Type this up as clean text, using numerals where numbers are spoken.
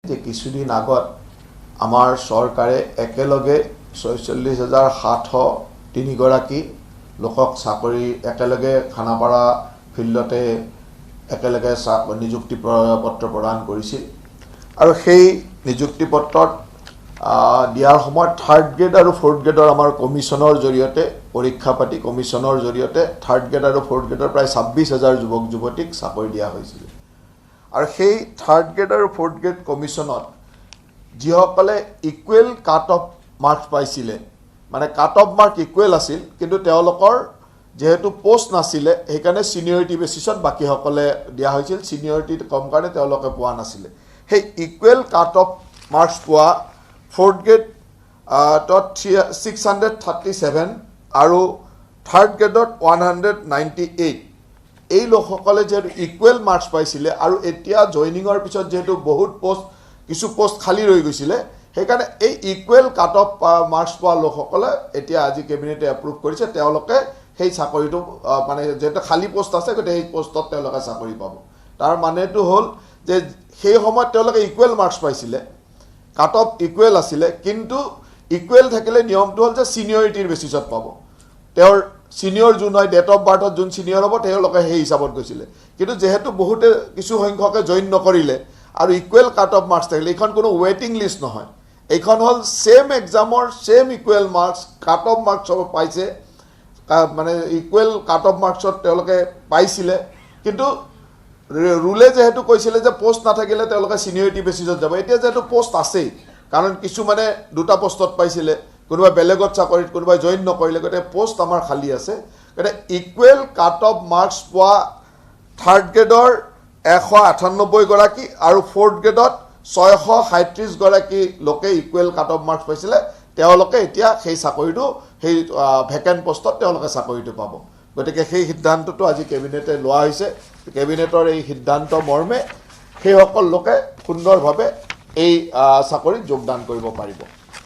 যে কিছুদিন আগত আমাৰ চৰকাৰে একেলগে 46,703গৰাকী লোকক চাকৰি একেলগে খানাপাৰা ফিল্ডতে একেলগে নিযুক্তি পত্ৰ প্ৰদান কৰিছিল। আৰু সেই নিযুক্তি পত্ৰত দিয়াৰ সময়ত থাৰ্ড গ্ৰেড আৰু ফ'ৰ্থ গ্ৰেডৰ আমাৰ কমিশ্যনৰ জৰিয়তে পৰীক্ষা পাতি কমিশ্যনৰ জৰিয়তে থাৰ্ড গ্ৰেড আৰু ফ'ৰ্থ গ্ৰেডৰ প্ৰায় 26,000 যুৱক যুৱতীক চাকৰি দিয়া হৈছিল। আৰু সেই থাৰ্ড গ্ৰেড আৰু ফ'ৰ্থ গ্ৰেড কমিশ্যনত যিসকলে ইকুৱেল কাট অফ মাৰ্কছ পাইছিলে, মানে কাট অফ মাৰ্ক ইকুৱেল আছিল, কিন্তু তেওঁলোকৰ যিহেতু পষ্ট নাছিলে, সেইকাৰণে ছিনিয়ৰিটি বেচিছত বাকীসকলে দিয়া হৈছিল। ছিনিয়ৰিটি কম কাৰণে তেওঁলোকে পোৱা নাছিলে। সেই ইকুৱেল কাট অফ মাৰ্কছ পোৱা ফ'ৰ্থ গ্ৰেড ত 637 আৰু থাৰ্ড গ্ৰেডত 198, এই লোকসকলে যিহেতু ইকুৱেল মাৰ্কছ পাইছিলে আৰু এতিয়া জইনিঙৰ পিছত যিহেতু বহুত পষ্ট, কিছু পষ্ট খালী ৰৈ গৈছিলে, সেইকাৰণে এই ইকুৱেল কাট অফ মাৰ্কছ পোৱা লোকসকলে এতিয়া আজি কেবিনেটে এপ্ৰুভ কৰিছে, তেওঁলোকে সেই চাকৰিটো মানে যিহেতু খালী পষ্ট আছে, গতিকে সেই পষ্টত তেওঁলোকে চাকৰি পাব। তাৰ মানেটো হ'ল যে সেই সময়ত তেওঁলোকে ইকুৱেল মাৰ্কছ পাইছিলে, কাট অফ ইকুৱেল আছিলে, কিন্তু ইকুৱেল থাকিলে নিয়মটো হ'ল যে ছিনিয়ৰিটিৰ বেচিছত পাব। তেওঁৰ ছিনিয়ৰ যোন হয়, ডেট অফ বাৰ্থত যোন ছিনিয়ৰ হ'ব, তেওঁলোকে সেই হিচাপত গৈছিলে। কিন্তু যিহেতু বহুতে, কিছু সংখ্যকে জইন নকৰিলে আৰু ইকুৱেল কাট অফ মাৰ্কছ থাকিলে, এইখন কোনো ৱেইটিং লিষ্ট নহয়, এইখন হ'ল same এক্সামৰ same equal marks, cut off marks পাইছে, মানে ইকুৱেল কাট অফ মাৰ্কছত তেওঁলোকে পাইছিলে। কিন্তু ৰুলে যিহেতু কৈছিলে যে পষ্ট নাথাকিলে তেওঁলোকে ছিনিয়ৰিটি বেচিছত যাব, এতিয়া যিহেতু পষ্ট আছেই, কাৰণ কিছুমানে দুটা পষ্টত পাইছিলে, কোনোবাই বেলেগত চাকৰিত, কোনোবাই জইন নকৰিলে, গতিকে পষ্ট আমাৰ খালী আছে। গতিকে ইকুৱেল কাট অফ মাৰ্কছ পোৱা থাৰ্ড গ্ৰেডৰ 198 গৰাকী আৰু ফ'ৰ্থ গ্ৰেডত 637 গৰাকী লোকে ইকুৱেল কাট অফ মাৰ্কছ পাইছিলে, তেওঁলোকে এতিয়া সেই চাকৰিটো, সেই ভেকেণ্ট পষ্টত তেওঁলোকে চাকৰিটো পাব। গতিকে সেই সিদ্ধান্তটো আজি কেবিনেটে লোৱা হৈছে। কেবিনেটৰ এই সিদ্ধান্ত মৰ্মে সেইসকল লোকে সুন্দৰভাৱে এই চাকৰিত যোগদান কৰিব পাৰিব।